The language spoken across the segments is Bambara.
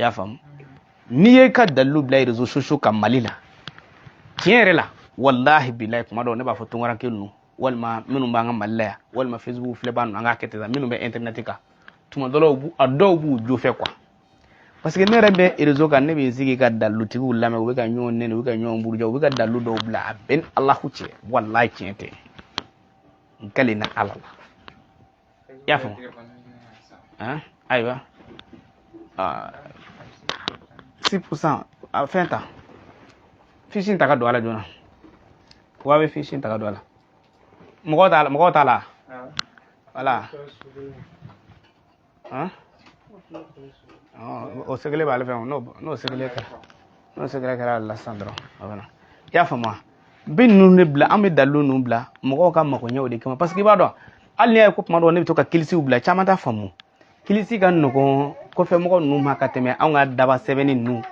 I y'a faamu? N'i ye ka dalilu bila réseaux sociaux kan Mali la, tiɲɛ yɛrɛ la, walahi bilahi, kuma dɔw ne b'a fɔ tunkaranke ninnu walima minnu b'an ka Mali la yan, walima Facebook filɛbaa ninnu, an k'a kɛ ten, minnu bɛ internet kan, tuma dɔ la a dɔw b'u jo fɛ quoi. Parce que ne yɛrɛ bɛ réseau kan, ne bɛ n sigi ka dalilutigiw lamɛn, u bɛ ka ɲɔgɔn nɛni, u bɛ ka ɲɔgɔn buruja, u bɛ ka dalilu dɔw bila, a bɛɛ ni Alahu cɛ, walahi tiɲɛ tɛ, n kalenna Ala la. I y'a faamu? Ayiwa, 6%, a fɛn ta, fiche in ta ka don a la joona, wa bɛ fiche in ta ka don a la. Mɔgɔw t'a la, mɔgɔw t'a la, voilà. Han, o sɛgɛlɛ b'ale fɛ, n'o sɛgɛlɛ kɛra, n'o sɛgɛlɛ kɛra a la sisan dɔrɔn, a bɛna. I y'a faamu wa? N bɛ ninnu de bila, an bɛ dalilu ninnu bila mɔgɔw ka magoɲɛw de kama, parce que i b'a dɔn, hali n'i y'a ye ko kuma dɔw ne bɛ to ka kilisiw bila, caman t'a faamu. Kilisi ka nɔgɔn kɔfɛmɔgɔ ninnu ma ka tɛmɛ anw ka daba sɛbɛnni ninnu,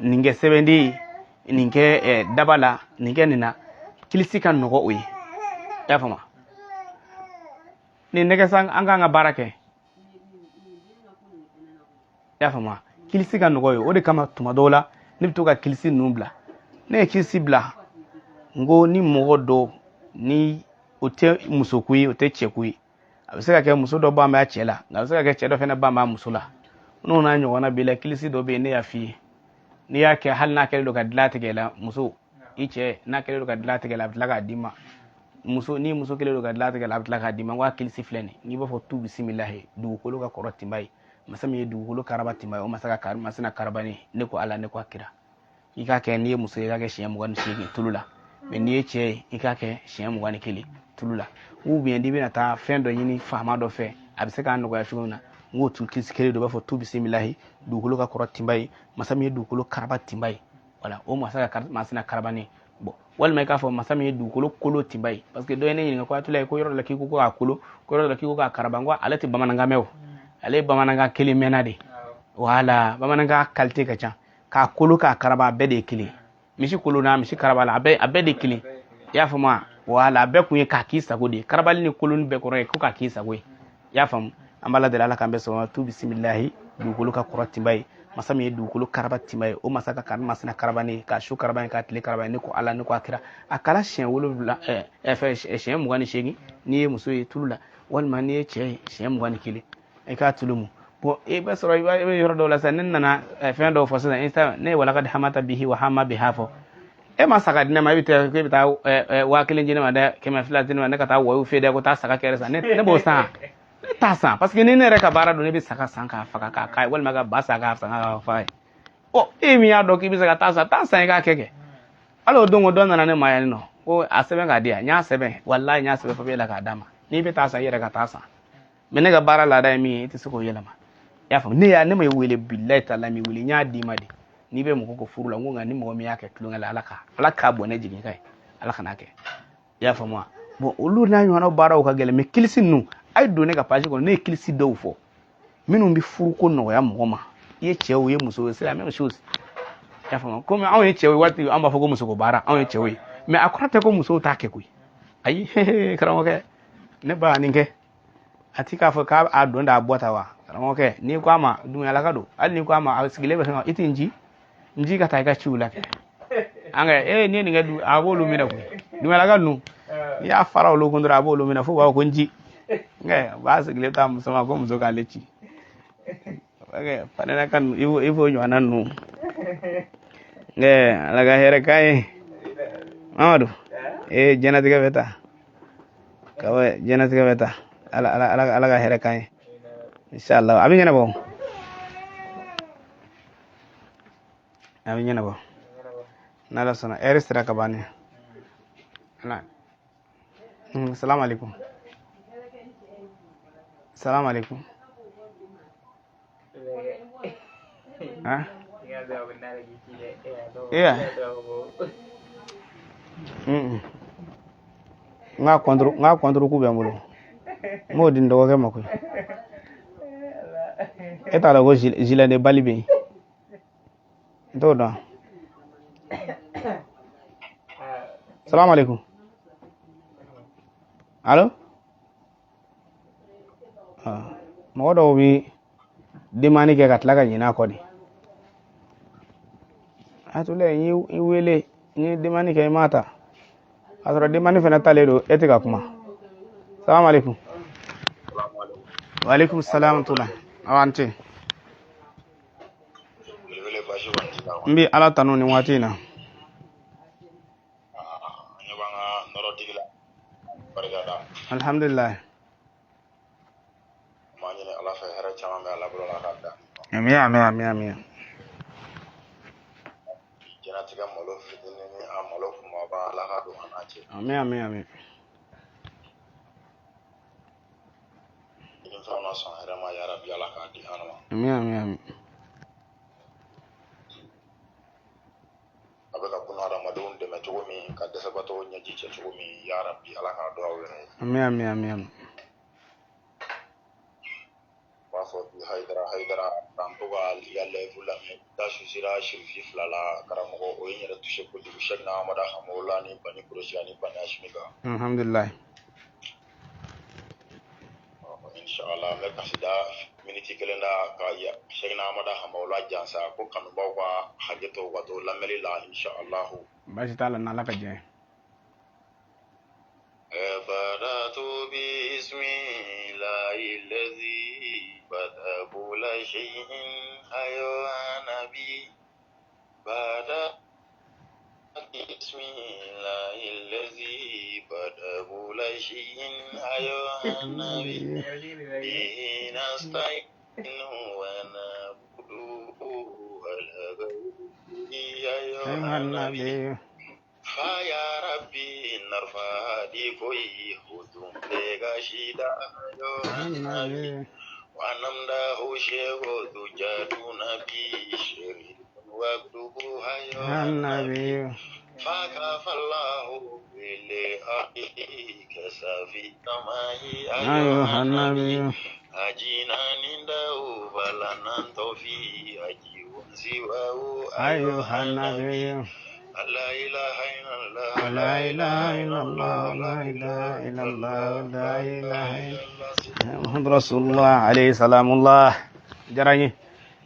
nin kɛ sɛbɛnden, nin kɛ daba la, nin kɛ nin na, kilisi ka nɔgɔ o ye. I y'a faamu? Nin nɛgɛ san an k'an ka baara kɛ. I y'a faamu? Kilisi ka nɔgɔ ye, o de kama tuma dɔw la ne bɛ to ka kilisi ninnu bila. Ne ye kilisi bila n ko ni mɔgɔ dɔ ni o tɛ musoko ye, o tɛ cɛko ye, a bɛ se ka kɛ muso dɔ ban b'a cɛ la, nka a bɛ se ka kɛ cɛ dɔ fana ban b'a muso la. N'o n'a ɲɔgɔnna b'i la, kilisi dɔ bɛ yen, ne y'a f'i ye, n'i y'a kɛ, hali n'a kɛlen don ka dilan tigɛ la, muso i cɛ n'a kɛlen don ka dilan tigɛ la, a bɛ tila k'a d'i ma. Muso ni muso kɛlen don ka dilan tigɛ la, a bɛ tila k'a d'i ma. N ko a kilisi filɛ nin, n'i b'a fɔ tu bisimilahi, dugukolo ka kɔrɔ tinba ye, masa min ye dugukolo karaba tinba ye, o masa ka kari masina karaba ni ne ko Ala, ne ko a kira. I k'a kɛ, n'i ye muso ye, i k'a kɛ siɲɛ 28 tulu la, mɛ n'i ye cɛ ye, i k'a kɛ siɲɛ 21 tulu la. Ou bien n'i bɛna taa fɛn dɔ ɲini faama dɔ fɛ, a bɛ se k'a nɔgɔya cogo min na, n k'o tu kilisi kelen don, i b'a fɔ tu bisimilahi, dugukolo ka kɔrɔ tinba ye, masa min ye dugukolo karaba tinba ye, wala o masa ka masina karaba ni bon, walima i k'a fɔ masa min ye dugukolo kolo tinba ye. Parce que dɔ ye ne ɲininka ko Ayatulayi, ko yɔrɔ dɔ la k'i ko k'a kolo, ko yɔrɔ dɔ la k'i ko k'a karaba. N ko ale tɛ bamanankan mɛn o, ale ye bamanankan kelen mɛnna de. Wala bamanankan qualité ka ca, k'a kolo k'a karaba, a bɛɛ de ye kelen. Misi kolo n'a misi karaba la, a bɛɛ de ye kelen. I y'a faamu wa? Wala a bɛɛ kun ye k'a k'i sago de ye. Karabali ni koloni bɛɛ kɔrɔ ye ko k'a k'i sago ye. I y'a faamu? An b'a deli Ala k'an bɛɛ sɔn. Tu bisimilahi, dugukolo ka kɔrɔ tinba ye, masa min ye dugukolo karaba tinba ye, o masa ka kari masina karaba ne, k'a su karaba ye, k'a tile karaba ye, ne ko Ala, ne ko a kira. A kala siɲɛ 7, fɛn siɲɛ 28 n'i ye muso ye tulu la, walima n'i ye cɛ ye siɲɛ 21, i k'a tulu mu. Bon, i bɛ sɔrɔ i bɛ yɔrɔ dɔw la sisan, ne nana fɛn dɔw fɔ sisan, ne ye walakadi hamata bihi wa hama biha fɔ, e ma saga di ne ma, e bɛ taa e bɛ taa 1000 di ne ma dɛ, 200 di ne ma, ne ka taa wɔyiw feere dɛ, ko taa saga kɛrɛ san, ne b'o san, ne t'a san, parce que ni ne yɛrɛ ka baara don, ne bɛ saga san k'a faga k'a k'a ye, walima ka ba san k'a san k'a faga ye. Ɔ, e min y'a dɔn k'i bɛ se ka taa san, taa san, i k'a kɛ kɛ. Hali o don ko dɔ nana ne ma yan nɔ ko a sɛbɛn k'a di yan, n y'a sɛbɛn, walahi n y'a sɛbɛn papiye la k'a d'a ma. N'i bɛ taa san, i yɛrɛ ka taa san, mɛ ne ka baara laada ye min ye, i tɛ se k'o yɛlɛma. I y'a faamu? Ne y'a ne ma wele, bilayi taala mi wele, n y'a d'i ma de. N'i bɛ mɔgɔ ko furu la, n ko nka ni mɔgɔ min y'a kɛ tulonkɛ la, Ala k'a bɔnɛ jigin ka ye, Ala kan'a kɛ. I y'a faamu wa? Bon, olu n'a ɲɔgɔnna baaraw ka gɛlɛn, mɛ kilisi ninnu, a ye don ne ka page kɔnɔ, ne ye kilisi dɔw fɔ minnu bɛ furuko nɔgɔya mɔgɔ ma. I ye cɛ o, i ye muso ye, c'est la même chose. I y'a faamu? Komi anw ye cɛw ye, waati an b'a fɔ ko musoko baara, anw ye cɛw ye, mɛ a kɔrɔ tɛ ko musow t'a kɛ koyi. Ayi, karamɔgɔkɛ, ne ba nin kɛ, a ti k'a fɔ k'a don da a bɔ ta wa. Karamɔgɔkɛ, n'i ko a ma dunyala ka don, hali n'i ko a ma a sigilen bɛ fɛn, i tɛ n ci n ci ka taa i ka ciw la kɛ. An ka e n'i ye nin kɛ, a b'olu minɛ koyi. Dunyala ka ninnu, n'i y'a fara olu kun dɔrɔn, a b'olu minɛ fo b'a fɔ ko n ci. Nka u b'a sigilen ta muso ma ko muso k'ale ci. Fanɛnɛ ka i b'o ɲɔgɔnna ninnu. Nka Ala ka hɛrɛ k'an ye. Mamadu, ee diɲɛlatigɛ bɛ taa kaba, diɲɛlatigɛ bɛ taa. Ala ala ala ala ka hɛrɛ k'an ye, inshallah. A bɛ ɲɛnabɔ, a bɛ ɲɛnabɔ n'Ala sɔnna. Ɛri sera ka ban ne. Salamu alaikum, salamu alaikum. Ah, iya, n ka contre ku bɛ n bolo, n b'o di n dɔgɔkɛ ma koyi. E t'a dɔn ko gilet de bali bɛ yen, n t'o dɔn. Salamu alaikum. Alo, mɔgɔ dɔw bɛ demande kɛ ka tila ka ɲinɛ a kɔ de. Ayatollah, n y'i wele, n ye demande kɛ, i m'a ta. A sɔrɔ demande fana talen don, e tɛ ka kuma. Salamu aleykum. Wa aleykum salam tula. Awa, an ce. N bɛ Ala tanu nin waati in na. Alhamdulilayi. Ami ami ami ami. Diɲɛlatigɛ malo fitinin ni a malo kumaba, Ala ka don an n'a cɛ. Ami ami ami. Ni fɛnw na sɔn hɛrɛ ma, yarabi Ala k'a di an ma. Ami ami ami. A bɛ ka buna hadamadenw dɛmɛ cogo min, ka dɛsɛbaatɔw ɲɛji cɛ cogo min, yarabi Ala k'a dɔn aw yɛrɛ ye. Ami ami ami ami. N b'a fɔ bi Hayidara, Hayidara, k'an to ka i ka live lamɛn, da su sera sirifi fila la, karamɔgɔ, o ye n yɛrɛ touché kojugu, Sɛkina Amada Hamawula ni Bani Korosi ani Bani Asimi kan. Alhamdulilayi. Inshallah, n bɛ kasida miniti kelen da ka Sɛkina Amada Hamawula jansa ko kanubaw ka hakɛ to ka to lamɛnli la, inshallah. Baasi t'a la, n'Ala ka diɲɛ. بدأت بسم الله الذي بدأ كل شيء أيها نبي، بدأ بسم الله الذي بدأ كل شيء أيها النبي، به نستعين ونعبده على غيره أيها النبي، فيا ربي نرفع ديكوي هدوم بغشيدا أيها النبي، ونمده شيخ تجاد نبي شريف واكتبه أيها النبي، فكفى الله بالأخي كسافي السماء أيها النبي، أجينا ننده فلا ننطفي أجيب سواه أيها النبي، لا إله إلا الله، لا إله إلا الله، لا إله إلا الله، لا إله إلا الله، محمد رسول الله عليه سلام الله. Diyara n ye.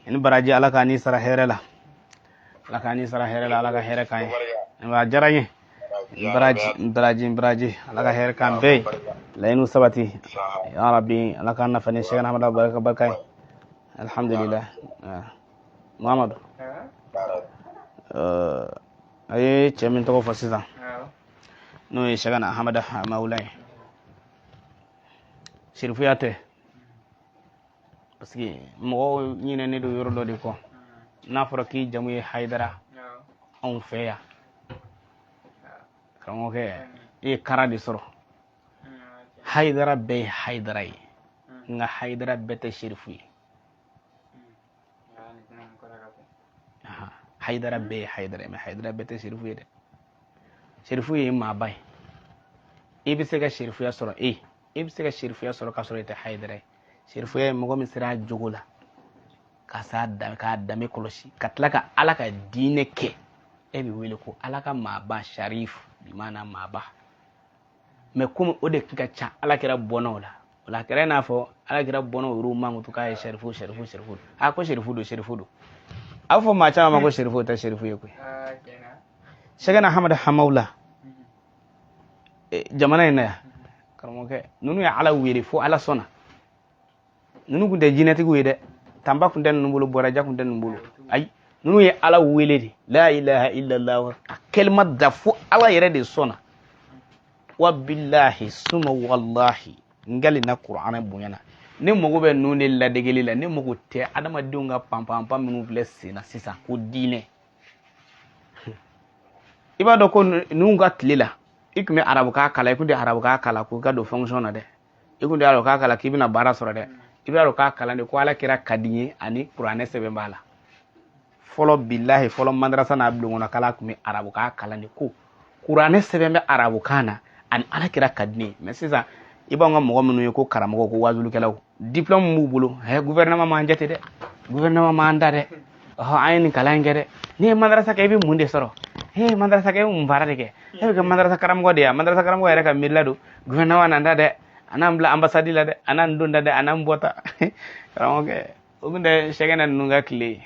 Ni baraji, Ala k'a ni sara hɛrɛ la, Ala k'a ni sara hɛrɛ la, Ala ka hɛrɛ k'an ye. A diyara n ye. N baraji, n baraji, n baraji, Ala ka hɛrɛ k'an bɛɛ ye, laɲiniw sabati ya Rabbi, Ala k'an nafa ni Sɛkina Amada barika barika ye. Alhamdulillah. Muhamadu, a ye cɛ min tɔgɔ fɔ sisan, n'o ye Sɛkina Hamada Hamawula ye, sirifuya tɛ, parce que mɔgɔw ɲinɛnen don yɔrɔ dɔ de kɔ. N'a fɔra k'i jamu ye Hayidara, anw fɛ yan, karamɔgɔkɛ, i ye kara de sɔrɔ. Hayidara bɛɛ ye Hayidara ye, nka Hayidara bɛɛ tɛ sirifu ye. Hayidara bɛɛ ye Hayidara ye, mɛ Hayidara bɛɛ tɛ sirifu ye dɛ. Sirifu ye maaba ye. I bɛ se ka sirifuya sɔrɔ, e bɛ se ka sirifuya sɔrɔ k'a sɔrɔ i tɛ Hayidara ye. Sirifuya ye mɔgɔ min sera a jogo la, ka s'a danbe, k'a danbe kɔlɔsi, ka tila ka Ala ka diinɛ kɛ, e bɛ wele ko Ala ka maaba, sarifu bi maana maaba. Mɛ komi o de ka ca Ala kɛra bɔnnaw la, o la a kɛra i n'a fɔ Ala kɛra bɔnnaw yɛrɛw mankutu k'a ye sarifu, sarifu, sarifu. A ko sarifu don, sarifu don. A bɛ fɔ maa caman ma ko sarifu, o tɛ sarifu ye koyi. Sɛkina Hamada Hamawula, jamana in na yan, karamɔgɔkɛ, ninnu ye Ala wele fo Ala sɔnna. Ninnu kun tɛ jinɛtigiw ye dɛ, tanba kun tɛ ninnu bolo, bɔraja kun tɛ ninnu bolo, ayi, ninnu ye Ala wele de, la ilaha illallah, a kalima da fo Ala yɛrɛ de sɔnna. Wa billahi suma wallahi, n galina Kuranɛ bonya na, ne mago bɛ ninnu de ladegeli la, ne mago tɛ adamadenw ka panpanpan minnu filɛ sen na sisan ko diinɛ. I b'a dɔn ko ninnu ka tile la, i tun bɛ arabukan kalan, i tun tɛ arabukan kalan ko i ka don fonction na dɛ, i tun tɛ arabukan kalan k'i bɛna baara sɔrɔ dɛ, i bɛ arabukan kalan de ko Ala kira ka di n ye ani Kuranɛ sɛbɛn b'a la. Fɔlɔ bilahi, fɔlɔ madrasa n'a bulon kɔnɔ kalan tun bɛ arabukan kalan de ko Kuranɛ sɛbɛn bɛ arabukan na ani Ala kira ka di ne ye. Mɛ sisan i b'anw ka mɔgɔ minnu ye ko karamɔgɔ, ko wajulikɛlaw, diplôme b'u bolo, gouvernement m'an jate dɛ, gouvernement m'an da dɛ, ɔhɔ, an ye nin kalan in kɛ dɛ. N'i ye madrasa kɛ, i bɛ mun de sɔrɔ? He, madrasa kɛ, i bɛ mun baara de kɛ? E bɛ kɛ madrasa karamɔgɔ de ye, madrasa karamɔgɔ yɛrɛ ka miirila don, gouvernement n'an da dɛ, a n'an bila ambassade la dɛ, a n'an don da dɛ, a n'an bɔ ta. Karamɔgɔkɛ, o tun tɛ Sɛkɛnɛ ninnu ka tile ye.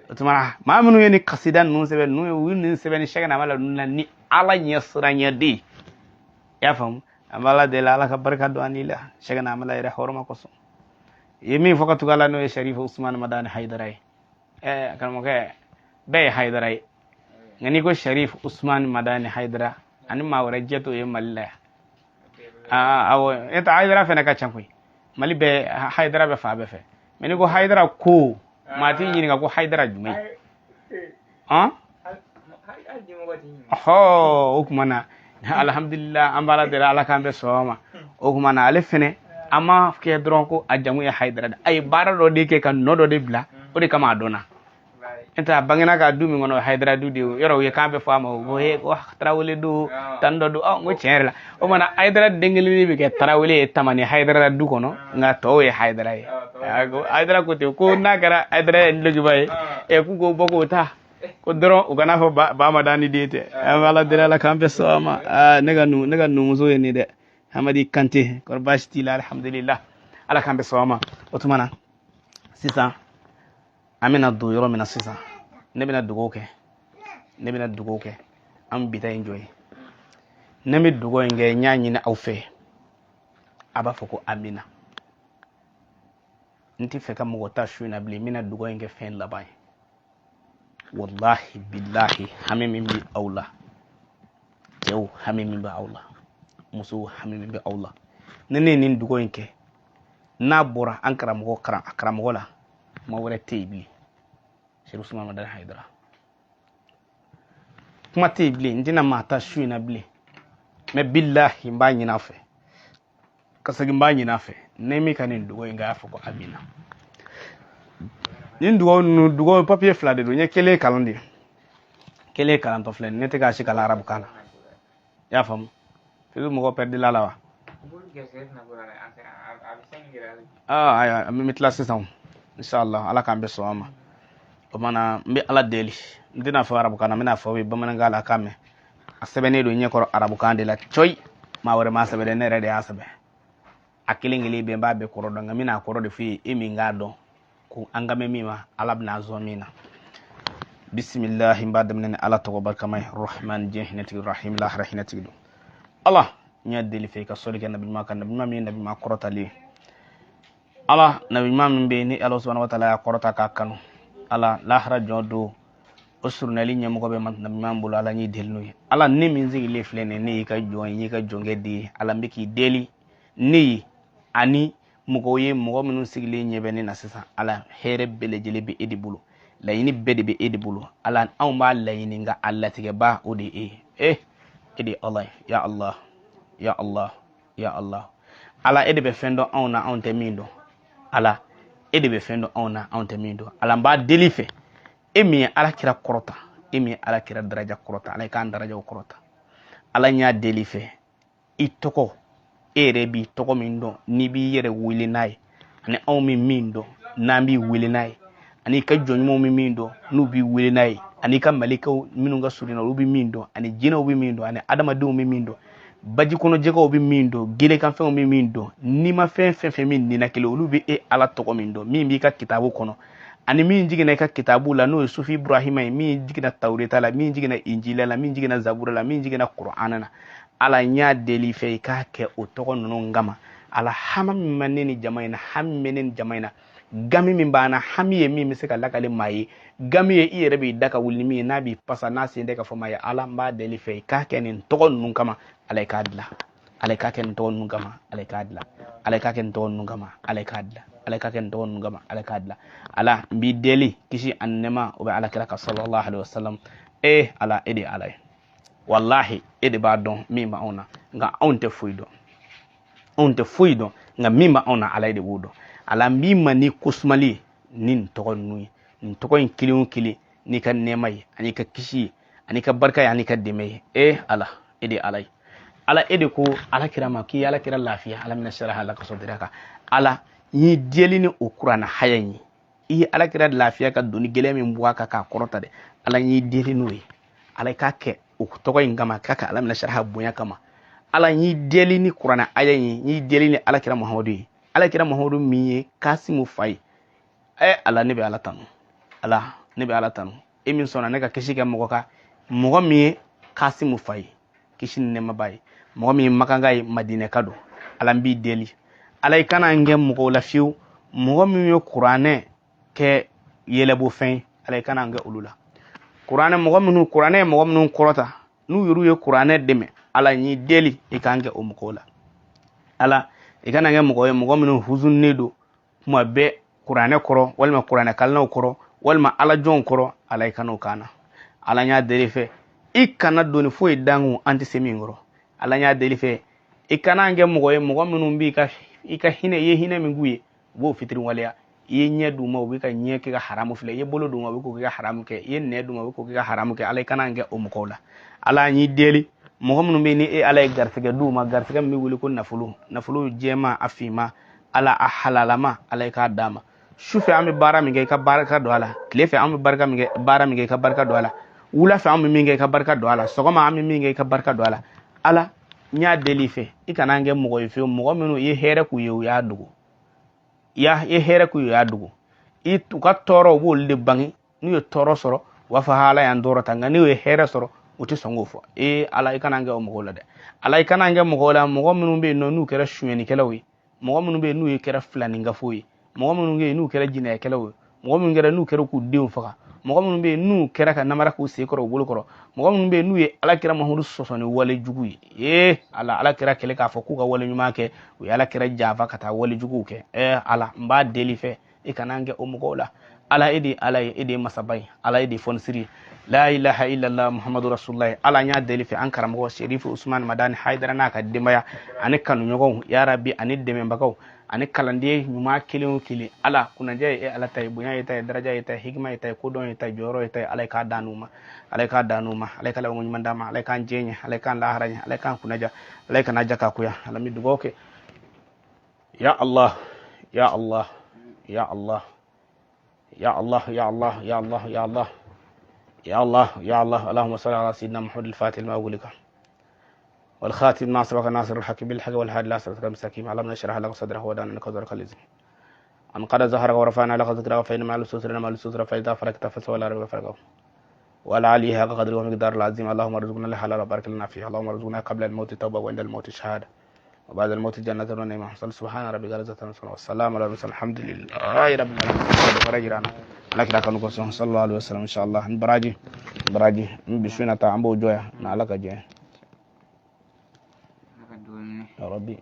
O tuma na maa minnu ye nin kasida ninnu sɛbɛn, ninnu ye u ye nin sɛbɛn ni Sɛkina Amala ninnu na ni Ala ɲɛ siranɲɛ de ye. I y'a faamu? An bɛ Ala deli, Ala ka barika don an ni la Sɛkina Amala yɛrɛ hɔrɔma kosɔn. I ye min fɔ ka tugu a la, n'o ye Sharifu Usman Madani Hayidara ye. Karamɔgɔkɛ, bɛɛ ye Hayidara ye, nka n'i ko Sharif Usman Madani Hayidara, ani maa wɛrɛ jɛ t'o ye Mali la yan. Awɔ, e tɛ Hayidara fɛnɛ ka ca koyi. Mali bɛɛ Hayidara bɛ fan bɛɛ fɛ, mɛ n'i ko Hayidara ko, maa t'i ɲininka ko Hayidara jumɛn. Hɔn, ɔhɔ, o tuma na alhamdulillah, an b'Ala deli, Ala k'an bɛ sɔn ma. O tuma na ale fɛnɛ, an m'a kɛ dɔrɔn ko a jamu ye Hayidara de, a ye baara dɔ de kɛ ka nɔ dɔ de bila, o de kama a dɔnna. N tɛ a bangena ka du min kɔnɔ, Hayidara du de ye. Yɔrɔ u ye kan bɛɛ fɔ a ma ko he, ko Tarawele don, tan dɔ don. Ɔ, n ko tiɲɛ yɛrɛ la, o mana Hayidara den kelen bɛ kɛ Tarawele ye Tamani Hayidara du kɔnɔ, nka tɔw ye Hayidara ye. Hayidara ko ten ko n'a kɛra Hayidara ye dulokiba ye, ɛ, k'u k'o bɔ k'o ta ko dɔrɔn u kana fɔ ba Madani den tɛ. An bɛ Ala deli, Ala k'an bɛɛ sɔn a ma. Ne ka numuso ye nin dɛ, Hamadi Kante, kɔrɔ baasi t'i la? Alhamdulillah, Ala k'an bɛɛ sɔn a ma. O tuma na sisan an bɛna don yɔrɔ min na sisan, ne bɛna dugawu kɛ, ne bɛna dugawu kɛ. An bi ta in jɔ ye, ne bɛ dugawu in kɛ, n y'a ɲini aw fɛ, a b'a fɔ ko amina. N tɛ fɛ ka mɔgɔ ta su in na bilen. N bɛna dugawu in kɛ fɛn laban ye. Wallahi billahi, hami min bɛ aw la, cɛw, hami min bɛ aw la, musow, hami min bɛ aw la, ni ne ye nin dugawu in kɛ, n'a bɔra an karamɔgɔ karan a karamɔgɔ la, kuma wɛrɛ tɛ yen bilen. Seyidu Usumani Madani Hayidara, kuma tɛ yen bilen. N tɛna maa ta su in na bilen, mɛ billahi, n b'a ɲini a fɛ ka segin, n b'a ɲini a fɛ, ni min ka nin dugawu in kɛ, a y'a fɔ ko amina. Nin dugawu ninnu, dugawu papiye fila de don. N ye kelen kalan de, kelen kalantɔ filɛ, ne tɛ k'a si kalan arabukan na. I y'a faamu? Fili mɔgɔ pɛridila la wa? Ayiwa, an bɛ tila sisan inshallah, Ala k'an bɛ sɔn a ma. O mana, n bɛ Ala deli, n tɛna fɔ arabukan na, n bɛna fɔ aw ye bamanankan la k'a mɛn. A sɛbɛnnen don ɲɛkɔrɔ arabukan de la coyi, maa wɛrɛ m'a sɛbɛn dɛ, ne yɛrɛ de y'a sɛbɛn. A kelen kelen bɛɛ, n b'a bɛɛ kɔrɔ dɔn, nka n bɛna a kɔrɔ de f'i ye, e min k'a dɔn ko an kan bɛ min ma, Ala bɛna zɔn min na. Bisimilahi, n b'a daminɛ ni Ala tɔgɔ barikama ye, Rahman, diɲɛ hinɛtigi, Rahim, lahara hinɛtigi don. Ala, n y'a deli fɛ i ka sɔli kɛ nabi ɲuman kan, nabi ɲuman min ye nabi ɲuman kɔrɔtalen ye. Ala, nabi ɲuman min bɛ yen ni Ala subahana wa taala y'a kɔrɔta k'a kanu, Ala, lahara jɔ don o surunali ɲɛmɔgɔ bɛ nabi ɲuman bolo. Ala, n y'i deli n'o ye. Ala, ne min sigilen filɛ nin ye, ne y'i ka jɔn ye, n y'i ka jɔnkɛ de ye. Ala, n bɛ k'i deli ne ye ani mɔgɔw ye, mɔgɔ minnu sigilen ɲɛ bɛ ne na sisan. Ala, hɛrɛ bɛɛ lajɛlen bɛ e de bolo, laɲini bɛɛ de bɛ e de bolo. Ala, anw b'a laɲini, nka a latigɛba o de ye e ye. E de ye Ala ye. Ya Allah, ya Allah, ya Allah. Ala, e de bɛ fɛn dɔn anw na, anw tɛ min dɔn. Ala, e de bɛ fɛn dɔn anw na, anw tɛ min dɔn. Ala, n b'a deli fɛ, e min ye Ala kira kɔrɔta, e min ye Ala kira daraja kɔrɔta, Ala k'an darajaw kɔrɔta. Ala, n y'a deli fɛ, i tɔgɔ, e yɛrɛ b'i tɔgɔ min dɔn n'i b'i yɛrɛ wele n'a ye, ani anw min min dɔn n'an b'i wele n'a ye, ani i ka jɔn ɲumanw min min dɔn n'u b'i wele n'a ye, ani i ka malikaw minnu ka surun na olu bɛ min dɔn, ani jinɛw bɛ min dɔn, ani adamadenw bɛ min dɔn, baji kɔnɔ jɛgɛw bɛ min dɔn, gelekanfɛnw bɛ min dɔn, n'i ma fɛn fɛn fɛn min ninakili, olu bɛ e Ala tɔgɔ min dɔn, min b'i ka kitabu kɔnɔ, ani min jiginna i ka kitabu la, n'o ye Sufi Ibrahima ye, min jiginna Tawureta la, min jiginna Injila la, min jiginna Zabura la, min jiginna Kur'ana na. Ala, n y'a deli fɛ, i k'a kɛ o tɔgɔ ninnu kama. Ala, hama min bɛ ne ni jama in na, hami bɛ ne ni jama in na, gami min b'an na, hami ye min bɛ se ka lakale maa ye, gami ye i yɛrɛ b'i da ka wuli ni min ye, n'a b'i pasa, n'a sen tɛ ka fɔ maa ye. Ala, n b'a deli fɛ, i k'a kɛ nin tɔgɔ ninnu kama. Ala, i k'a dilan. Ala, i k'a kɛ nin tɔgɔ ninnu kama. Ala, i k'a dilan. Ala, i k'a kɛ nin tɔgɔ ninnu kama. Ala, i k'a dilan. Ala, i k'a kɛ nin tɔgɔ ninnu kama. Ala, i k'a dilan. Ala, n b'i deli, kisi ani nɛɛma o bɛ Ala kira kan, sallallahu alaihi wasallam. E Ala, e de ye Ala ye. Walahi, e de b'a dɔn min b'anw na, nka anw tɛ foyi dɔn, anw tɛ foyi dɔn, nka min b'anw na, Ala de b'o dɔn. Ala, n b'i ma ni kosumali ye ni nin tɔgɔ ninnu ye, nin tɔgɔ in kelen o kelen, n'i ka nɛɛma ye, ani ka kisi ye, ani ka barika ye, ani ka dɛmɛ ye. E Ala, e de ye Ala ye. Ala, e de ko Ala kira ma k'i ye Ala kira lafiya, alam nashrah laka sadraka. Ala, n y'i deli ni o kuranɛ haya in ye, i ye Ala kira lafiya ka doni gɛlɛn min bɔ a kan k'a kɔrɔta dɛ, Ala, n y'i deli n'o ye. Ala, k'a kɛ o tɔgɔ in kama, k'a kɛ alam nashrah bonya kama. Ala, n y'i deli ni kuranɛ aya in ye, n y'i deli ni Ala kira Muhamadu ye, Ala kira Muhamadu min ye Kasimu fa ye. Ala, ne bɛ Ala tanu. Ala, Ne bɛ Ala tanu e min sɔnna ne ka kisi kɛ mɔgɔ kan, mɔgɔ min ye Kasimu fa ye, kisi ni nɛɛma b'a ye, mɔgɔ min ye makanka ye, madinɛka don. Ala, n b'i deli, Ala, i kana n kɛ mɔgɔw la fiyewu, mɔgɔ min ye kuranɛ kɛ yɛlɛbofɛn ye. Ala, i kana n kɛ olu la. Kuranɛ mɔgɔ minnu, kuranɛ ye mɔgɔ minnu kɔrɔta, n'u yɛrɛ ye kuranɛ dɛmɛ, Ala, n y'i deli, i k'an kɛ o mɔgɔw la. Ala, i kana kɛ mɔgɔ ye, mɔgɔ minnu huzunnen don kuma bɛɛ kuranɛ kɔrɔ, walima kuranɛ kalannaw kɔrɔ, walima ala jɔnw kɔrɔ. Ala, i kana o k'an na. Ala, n y'a deli fɛ, i kana doni foyi d'an kun an tɛ se min kɔrɔ. Ala, n y'a deli fɛ, i kana an kɛ mɔgɔ ye, mɔgɔ minnu b'i ka i ka hinɛ, i ye hinɛ min k'u ye, u b'o fitiri waleya. I ye ɲɛ d'u ma, u bɛ ka ɲɛ kɛ ka haramu filɛ. I ye bolo d'u ma, u bɛ k'o kɛ ka haramu kɛ. I ye nɛ d'u ma, u bɛ k'o kɛ ka haramu kɛ. Ala, i kana an kɛ o mɔgɔw la. Ala, n y'i deli, mɔgɔ minnu bɛ yen ni e Ala ye garisɛgɛ d'u ma, garisɛgɛ min bɛ wele ko nafolo, nafolo jɛman, a finma, Ala, a halalama, Ala, i k'a d'a ma. Su fɛ an bɛ baara min kɛ, i ka barika don a la. Tile fɛ an bɛ barika min kɛ, baara min kɛ, i ka barika don a la. Wula fɛ an bɛ min kɛ, i ka barika don a la. Sɔgɔma an bɛ min kɛ, i ka barika don a la. Ala, n y'a deli i fɛ, i kana an kɛ mɔgɔ ye fiyewu, mɔgɔ minnu i ye hɛrɛ k'u ye, u y'a dogo. I ye hɛrɛ k'u ye, u y'a dogo. I u ka tɔɔrɔ, u b'olu de bange. N'u ye tɔɔrɔ sɔrɔ, u b'a fɔ Ala y'an tɔɔrɔ ta, nka n'u ye hɛrɛ sɔrɔ, u tɛ sɔn k'o fɔ. Ee Ala, i kana an kɛ o mɔgɔw la dɛ. Ala, i kana an kɛ mɔgɔw la, mɔgɔ minnu bɛ yen nɔ n'u kɛra sonyɛnikɛlaw ye, mɔgɔ minnu bɛ yen n'u ye kɛra filaninkafow ye, mɔgɔ minnu bɛ yen n'u kɛra jinɛkɛlaw ye, mɔgɔ minnu kɛra n'u kɛra k'u denw faga, mɔgɔ minnu bɛ yen n'u kɛra ka namara k'u sen kɔrɔ, u bolo kɔrɔ, mɔgɔ minnu bɛ yen n'u ye Ala kira Mahamadu sɔsɔ ni wale jugu ye. Ee Ala, Ala kira kɛlɛ k'a fɔ k'u ka wale ɲuman kɛ, u ye Ala kira janfa ka taa wale juguw kɛ. Ee Ala, n b'a deli fɛ, i kana an kɛ o mɔgɔw la. Ala, e de ye Ala ye, e de ye masaba ye. Ala, e de ye fɔnisiri ye. La ilaha illallah Muhammadu rasulullah. Ala, n y'a deli fɛ, an karamɔgɔ Serifu Usman Madani Haidara n'a ka denbaya ani kanuɲɔgɔnw, ya Rabi, ani dɛmɛbagaw ani kalanden ɲuman kelen o kelen, Ala, kunnadiya ye e Ala ta ye, bonya ye ta ye, daraja ye ta ye, hikima ye ta ye, kodɔn ye ta ye, jɔyɔrɔ ye ta ye. Ala ye k'a d'an n'u ma. Ala ye k'a d'an n'u ma. Ala ye ka labanko ɲuman d'an ma. Ala ye k'an jɛ ɲɛ. Ala ye k'an lahara ɲɛ. Ala ye k'an kunnaja. Ala ye kana ja k'a kuya. Ala, mi dugawu kɛ. Ya Allah, ya Allah, ya Allah, ya Allah, ya Allah, ya Allah, ya Allah, يا الله، يا الله. اللهم صل على سيدنا محمد الفاتح لما أغلق والخاتم ما سبق ناصر الحق بالحق والهادي لا صراط المستقيم. اللهم نشرح لك صدره ودعنا لك صدرك العظيم أن قد ظهر ورفعنا لك ذكرك، فإن مع العسر مع العسر، فإذا فرغت فانصب إلى ربك فارغب. وعلى آله حق قدره ومقدار العظيم. اللهم ارزقنا الحلال وبارك لنا فيه. اللهم ارزقنا قبل الموت توبة، وعند الموت شهادة، وبعد الموت جنة ونعيمة. سبحان ربك رب العزة عما يصفون والسلام على المرسلين، الحمد لله رب العالمين. Ala kira kanu kosɔn, sallallahu alaihi wasallam. Inshallah, n baraji, n baraji n bi su in na ta, an b'o jɔ yan na. Ala ka jɛ ya Rabbi.